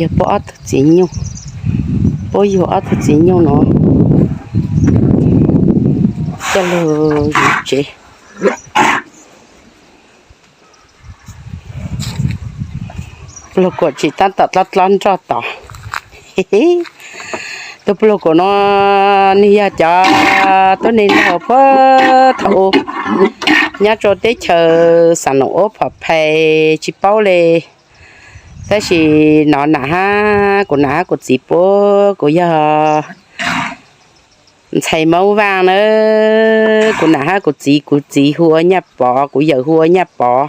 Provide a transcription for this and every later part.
Yog puab ob tug txiv nyuj, puab yug ob tug txiv nyuj no coj lug yuav tsev. Puj laug kuam tseem tab tom dlob dlob nroj tod. Tus puj laug kuam no nwg yog cov tuab neeg laug puag thaum u nyob rua teb chaws Xam Noom Uab Phom Phais tsis paub le. Tab sis no nam hab kuv nam hab kuv txiv puab, kuv yog ntxhais Moob Vaaj nawb. Kuv nam hab kuv txiv, kuv txiv hu ua Nyaj Pov, kuv yawm hu ua Nyaj Pov.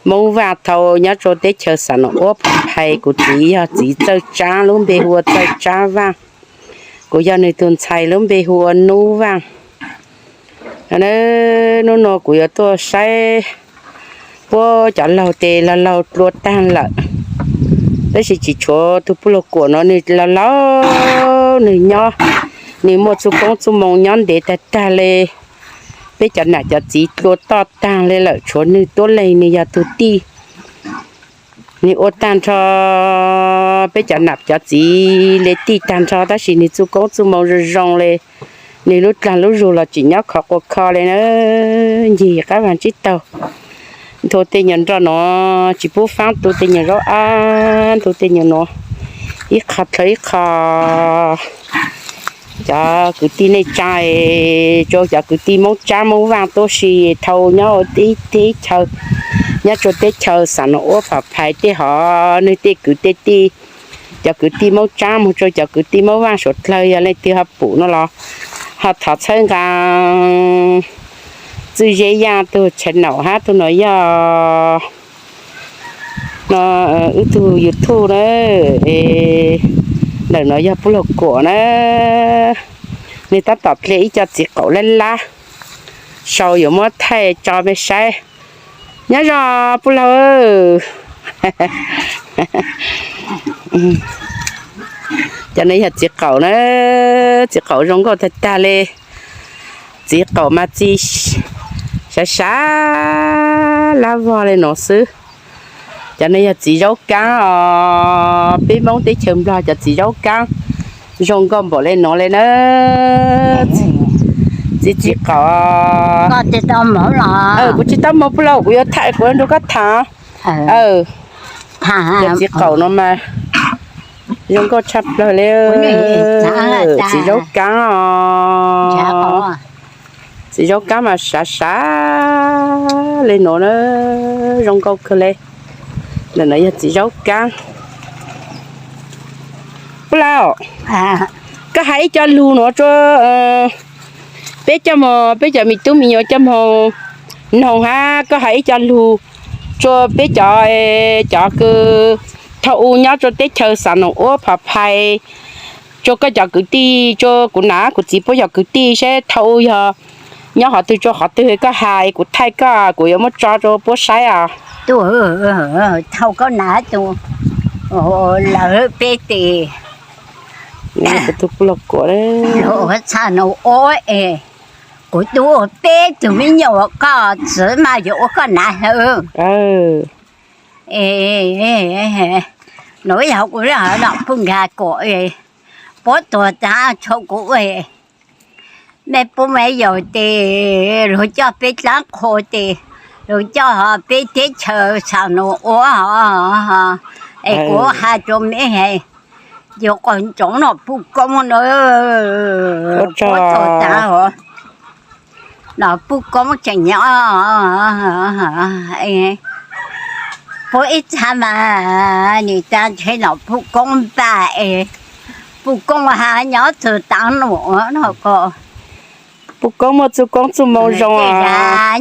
Moob Vaaj thaum nyob rua teb chaws Xam Noom Uab Phom Phais, kuv txiv yog txiv Txawj Tsaab, lub npe hu ua Txawj Tsaab Vaaj. Kuv yog nwg tug ntxhais, lub npe hu ua Nub Vaaj. Hnub nuav kuv yuav tuaj saib puab cov laug tes laug laug dlua taag lawm, tab sis tsis tshuav tug puj laug kuam no, nwg laug laug nwg nyob, nwg muaj txuj koob txuj moo nyob ntev tag tag le. Peb cov nam cov txiv dlua toj taag le lawm, tshuav nwg tuab leeg nwg yog tug tij. Nwg ua taag nrho peb cov nam cov txiv le tij taag nrho, tab sis nwg txuj koob txuj moo zoo zoo le, nwg lub dlaag lub zug los tseem nyob khov quas kho le na. Ncig qab vaag tsib taug, nthua tej nyuas nroj no, tsis pub faab tu tej nyuas zaub ab, nthua tej nyuas no ib qho dlhau ib qho. Cov kwv tij neej tsaa, rua cov kwv tij Moob Tsaab Moob Vaaj tuab si, thaum nyob ua teb chaws, nyob rua teb chaws Xam Noom Uab Phom Phais tej hov, nwg tej kwv tej tij, cov kwv tij Moob Tsaab moog rua cov kwv tij Moob Vaaj suav dlawg, yog leej twg ho pum no los ho thov txhawb nqaa Txwj Zeb Yaaj tug channel hab tug no yog no wb tug YouTube na. Ntawm no yog puj laug kuam na, nwg tab tom dle ib co txiv qaum lab lab, sau yuav muab thaij tso mej saib. Nyob zoo puj laug. Cov no yog txiv qaum na, txiv qaum zoo nkauj tag tag le. Txiv qaum mas txi sav sav lab vog le nuav xwb. Cov no yog txiv zaub kaab os, peb Moob teb chaws Nplog cov txiv zaub kaab zoo nkauj npaum le nuav le na. Txiv, txiv qaum. Kuv tsis tau moog puj laug, kuv yuav thaij, kuv nrug koj thaam. Cov txiv qaum no mas zoo nkauj tshaj plawg le. Txiv zaub kaab os. Txiv zaub kaab mas sav sav le nuav na, zoo nkauj kawg le. Ntawm no yog txiv zaub kaab. Puj laug, koj has ib co lug nuav rua peb coj moog, peb cov me tub me nyuam coj moog noog hab, koj has ib co lug rua peb cov, cov kws thaum u nyob rua teb chaws Xam Noom Uab Phom Phais, rua koj cov kwv tij, rua kuv nam kuv txiv puab cov kwv tij seb thaum u yog nyob qhov twg rua qhov twg, koj has kuv thaij koj, kuv yuav muab tso rua puab saib os. Thaum koj nam tus lawv peb tes, kuv tug puj laug kuam, Xam Noom Uab es, kuv tub peb tug me nyuam, koj txiv mas yuav ua koj nam hawm. Nuav yog kuv le hov no puj nkag kuam, puab tuag taag tshuav kuv, mej puab mej yawm tes luag coj peb dlaab qhua tes, luag coj peb teb chaws Xam Noom Uab, es kuv has rua mej, yuav quas ntsoov no puj koob na, puab tuag taag, no puj koob tseem nyob, puab ib txha mas nim taag ntshe no puj koob npaj es, puj koob has nyob txug taav nuav no ko. Puj koob muaj txuj koob txuj moo zoo,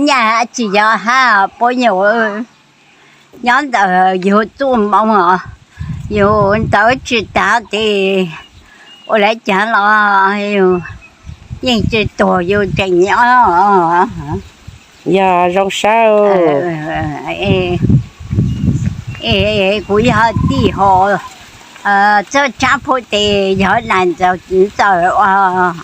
nyaj tsis yog hab puab nyuam, nyob ntawm yug txuj moo, yug ntawd tsis taag tes ua le caag los yug yeej tsis tuag yug tseem nyob. Yog zoo sab. Kuv yog tij hov, txawj tsaab puab tes yog nam ntxawm ntxawm ua.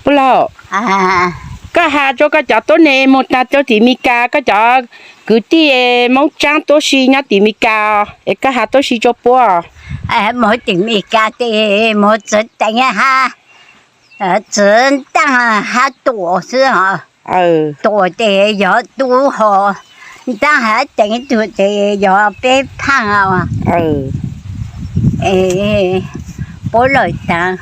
Puj laug, Koj has rua koj cov tuab neeg moog taag rua tim Mes Kas, koj cov kwv tij Moob Tsaab tuab si nyob tim Mes Kas, es koj has tuab si rua puab. Moog tim Mes Kas tes moog txwv teev hab, txwv ntaaj hab tuam xwb os. Tuam tes yog tub ho, ntaaj hab teev tug tes yog peb phaaj os. Puab lawm taag,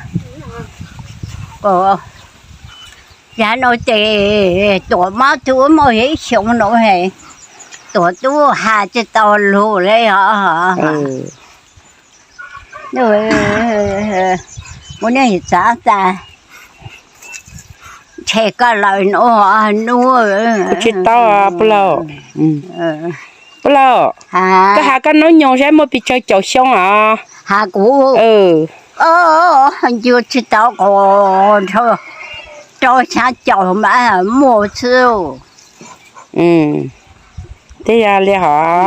yav nuav tes tuam mob tug muaj ib xyoo nuav, tuam tub has tsi tau lug le os. Muaj neeg xaav tas ntshe koj lawm nuav nub. Tsi tau, puab laug. Puab laug, koj has koj nub nyoog saib muaj pes tsawg caum xyoo os? Has kuv, yug tsi tau, rau xyaa caum mas muaj xwb. Tej yog li hov,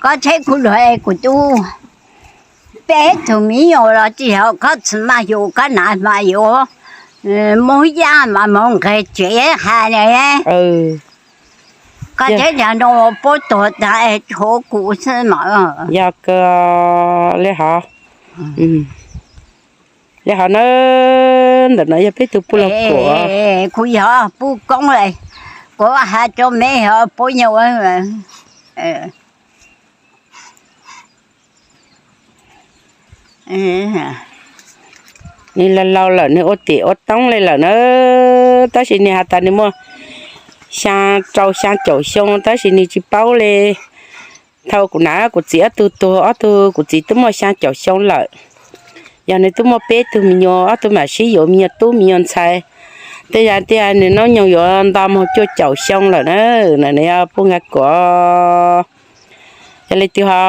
koj tsheb kuv lug es kuv tub peb tug miv nyuas los tsi yog koj txiv mas yug, koj nam mas yug, Moob Yaj mas moog nqeg tsev has ne. Koj tsheb yog nuav puab tuag taag es tshuav kuv xwb mas. Yog kawg li hov, li hov na, ntawm no yog peb tug puj laug Kuam. Kuv yog puj koob le, kuv has rua meb yog puab nyuas. Nwg laug laug lawm, nwg ua tim ua toob le lawm na, tab sis nwg has tas nwg muaj xyaa rau xyaa caum xyoo tab sis nwg tsi paub le. Thaus kuv nam kuv txiv ob tug tuag, ob tug kuv txiv tub muaj xyaa caum xyoo lawm. Yog nwg tub muaj peb tug me nyuam, ob tug mam sib yuav me nyuam tub me nyuam ntxhais. Tej yog tej yog nwg nub nyoog yuav nto moog cuaj caum xyoo lawm na, na nwg yog puj nkaag kuam. Yog leej twg ho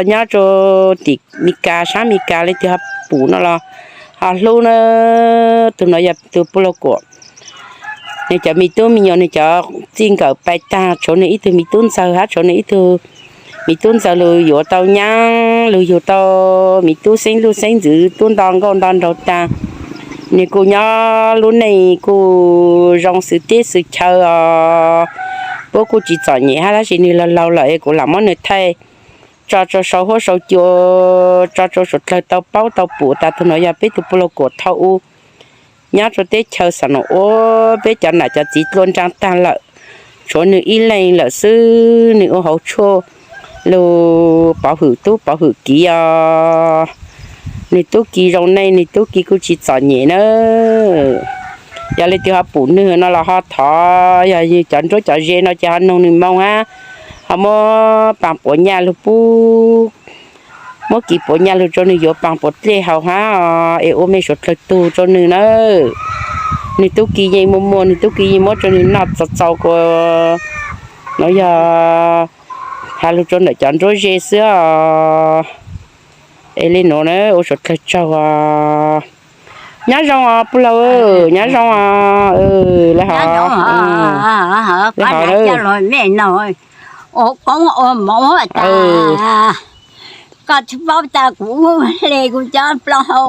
nyob rua tim Mes Kas, saab Mes Kas, leej twg ho pum no los ho hlub na, tug no yog tug puj laug Kuam. Nwg cov me tub me nyuam nwg cov txij nkawm pais taag, tshuav nwg ib tug me tub ntxawg hab tshuav nwg ib tug me tub ntxawg lug yuav tau nyab, lug yug tau me tub xeeb luj xeeb ntxwv, tub nto nkauj nto nraug taag. Nwg kuj nyob lub neej kuj zoo xwm teb xwm chaw os. Puab kuj tsi txom nyem hab, tab sis nwg laug laug lawm es kuv lam muab nwg thaij tso rua sau huab sau cua, tso rua suav dlawg tau paub tau pum tas tug no yog peb tug puj laug Kuam thaum ub nyob rua teb chaws Xam Nuj Uab, peb cov nam cov txiv dlua nraag taag lawm, tshuav nwg ib leeg lawm xwb. Nwg ua hauv tshuaj lug pov hwm tub pov hwm kiv os. Nwg tub ki zoo neej, nwg tub ki kuj tsi txom nyem na. Yog leej twg ho pum nwg no los ho thov, yog cov nruab cov ze no ces ho noog nwg moo hab, ho muab paag puav nyaj lug pub, muab kiv puav nyaj lug rua nwg yuav paag puav dlej haus hab es ua mej suav dlawg tug rua nwg na. Nwg tub ki yeej muaj muaj, nwg tub ki yeej muab rua nwg noj txaus txaus kuas no yog has lug rua ntawm cov nruab ze xwb os. Es le nuav na, ua suav dlawg tsaug os. Nyob zoo os puj laug, nyob zoo os. Lawv hov, lawv hov, ua koob ua moov tas, koj tsi paub tas kuv hle kuv cov plaub hau,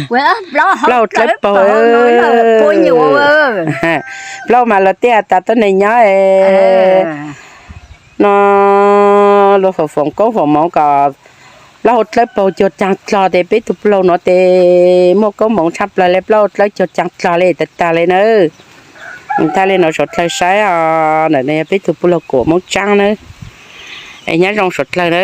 plaub hau dlawb paug, puab nyuas, plaub mas los tej has tas tuab neeg nyob no luag foom foom koob foom moov kom plaub hau dlawb paug cuag caag dlog tes peb tug puj laug nuav tes muaj koob moov tshaj plawg le, plaub hau dlawb cuag caag dlog le tag tag le na. Thaij le nuav suav dlawg saib os, ntawm no yog peb tug puj laug Kuam Moob Tsaab na. Es nyob zoo suav dlawg na.